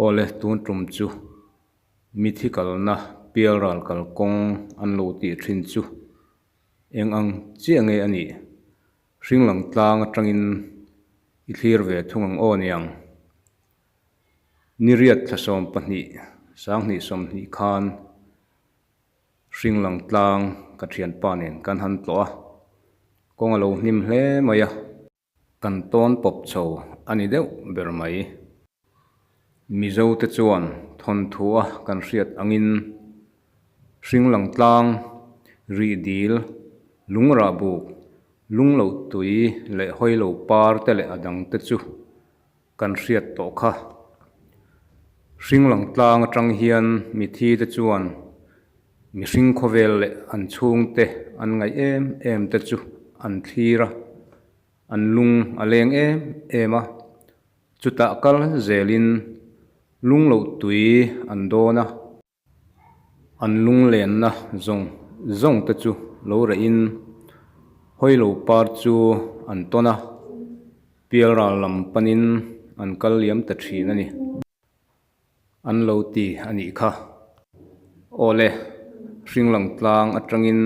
Awle tun tum chu mithi kalna pialral kalkawng an lo tih thin chu eng ang chiah nge a nih? Hringlang tlang atangin i thlir ve thung ang aw niang. Ni riat thla 12 2020 khan Hringlang tlang ka thianpa nen kan han tlawh a, kawng a lo hnim hle mai a. Kan tawn pawp chho a ni deuh ber mai. Mizo te chuan thawnthu a kan hriat angin Hringlang tlang, rih dil, lungrah buk, lungloh tui leh hawilo par te leh a dang te chu kan hriat tawh kha. Hringlang tlang atang hian mithi te chuan mihring khawvel leh an chhungte an ngaih em em te chu an thlir a, an lung a leng em em a. Chutah kal zelin lungloh tui an dawn a. An lunglenna zawng zawng te chu lo rehin hawilo par chu an tawn a, pialral lam panin an kal liam ta thin a ni. An lo ti a nih kha. Awle, hringlang tlang atangin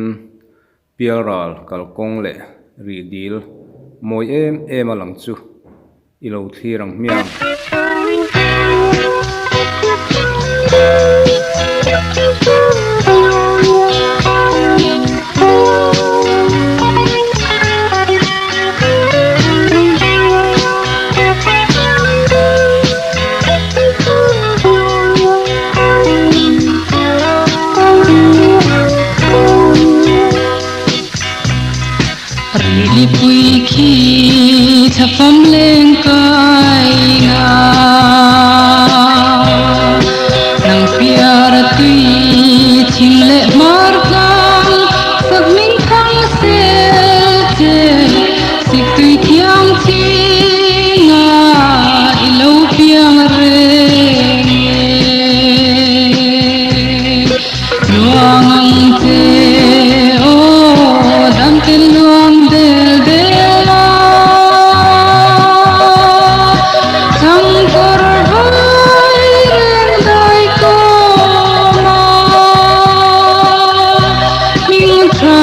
pialral kalkawng leh rih dil mawi em em a lang chu i lo thlir ang hmiang. Rilipui khi thlafam leng kai nga Nang piar a tui thing leh hmar tlang Sak min thang sel che sik tui thiang ching a i lo piang reng e. Luang ang che aw dam ten luang del del a Thang kawr vai reng dai kawm a Hming tha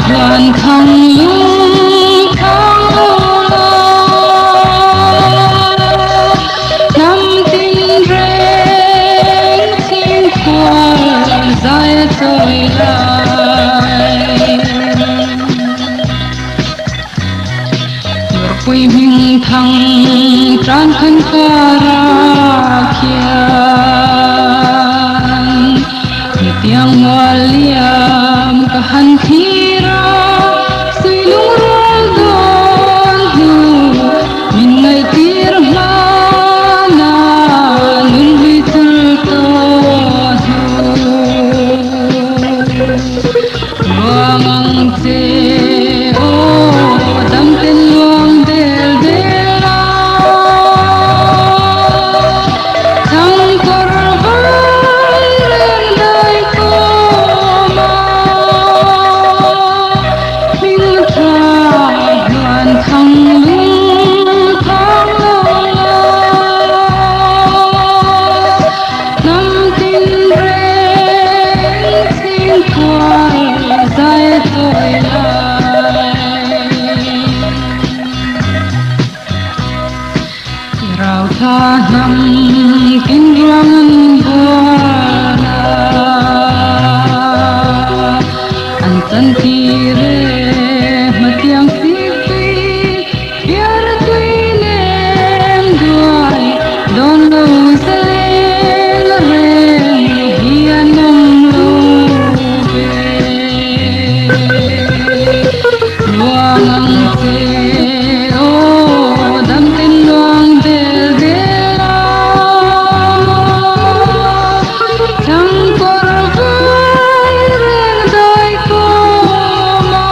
hluan thang lung thang awl a Hnam tin reng chhing khual zai a chawi lai. Lurpui hming thang tan khan kara khian Hetiang mual liam ka han thlir a, Sui lungrual dawn hnu min ngaihtir hlan a, Nun hlui chul tawh hnu. Luang ang che aw dam ten luang del del a, Thang kawr vai reng dai kawm a, Hming tha hluan thang lung thang lo la, Hnam tin reng chhing kual zai chawi lai. I rau thla hnam tin ruang an buan a, an chan tir e hmatiang sik tui piar tui nem duai dawn lo zel reng hi an awm lo ve. Luang ang che aw dam ten luang del del a Thlang kawr vai reng dai kawm a.